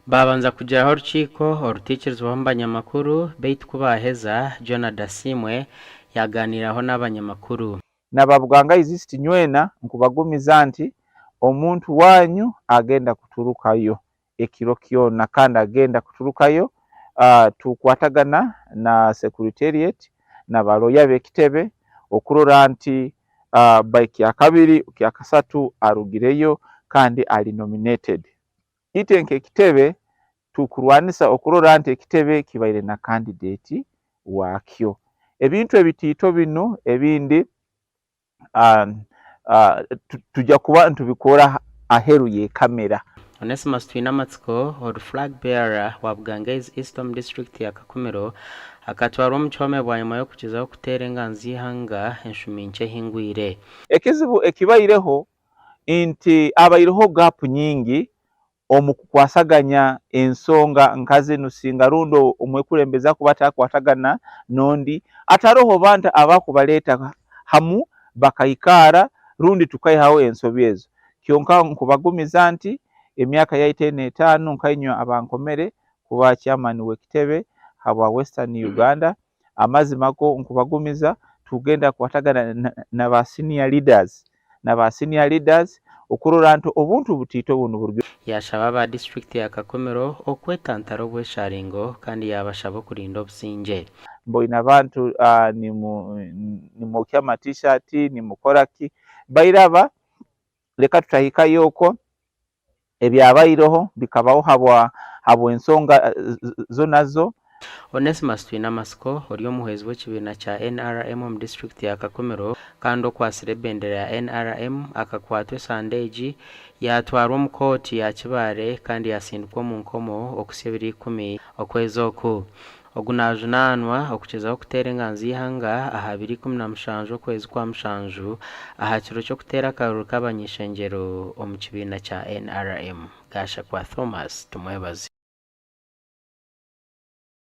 Baabanza kugiraho orukiiko orutaikirizibwaho omu banyamakuru beitu ku baaheza, Jonard Asiimwe yaagaaniiraho n'abanyamakuru. Na ba Bugangaizi East nywena nkubagumiza nti omuntu wanyu agenda kuturukayo ekiro kyona kandi agenda kuturukayo tukwatagana na secretariat na ba lawyer b'ekitebe okurora nti by kyakabiri kyakasatu arugireyo kandi ali nominated. Itwe nk'ekitebe tukurwanisa okurora nti ekitebe kibaire na candidate wakyo. Ebintu ebitiito binu ebindi tujja kuba nitubikora aheru y'ekamera. Onesimus Twinamatsiko, ori Flag Bearer wa Bugangaizi East omu disiturikiti ya Kakumiro akatwarwa omu kihome bwanyima y'okugyezaho kuteera enganzi y'eihanga enshumi nkye ehingwire. Ekizibu ekibaireho nti abaireho gap nyingi omu kukwasaganya ensonga nka zinu singa rundi omwekulembeze akuba atakwatagana n'ondi ataroho bantu abakubaleta hamu bakaikaara rundi tukaihaho ensobi ezo. Kyonka nkubagumiza nti emyaka yaitu enu etaano nkainywe abankomere kuba chairman w'ekitebe habwa Western Uganda, Amazima go nkubagumiza tugenda kukwatagana na ba senior leaders na ba senior leaders okurora nti obuntu butiito bunu burugire. Yaashaba aba disiturikiti ya Kakumiro okwetantara obwesharingo kandi yaabashaba okurinda obusingye. Mboine abantu nimwokya ama t-shirt nimukora ki bairaba leka tutahikayo okwo. Ebyabaireho bikabaho habw'ensonga zo nazo. Onesimus Twinamatsiko, ori omuhwezi w'ekibiina kya NRM omu disiturikiti ya Kakumiro kandi okwatsire ebendera ya NRM akakwatwa esande egi yaatwarwa omu kooti ya Kibaale kandi yaasindikwa omu nkomo okuhitsya ebiro ikumi okwezi oku. Ogu naajunaanwa okukyezaho kuteera enganzi y'eihanga aha biro 17 okwezi kwa mushanju aha kiro ky'okuteera akaruru k'abany'ishengyero omu kibiina kya NRM. Gashakwa Thomas Tumwebaze.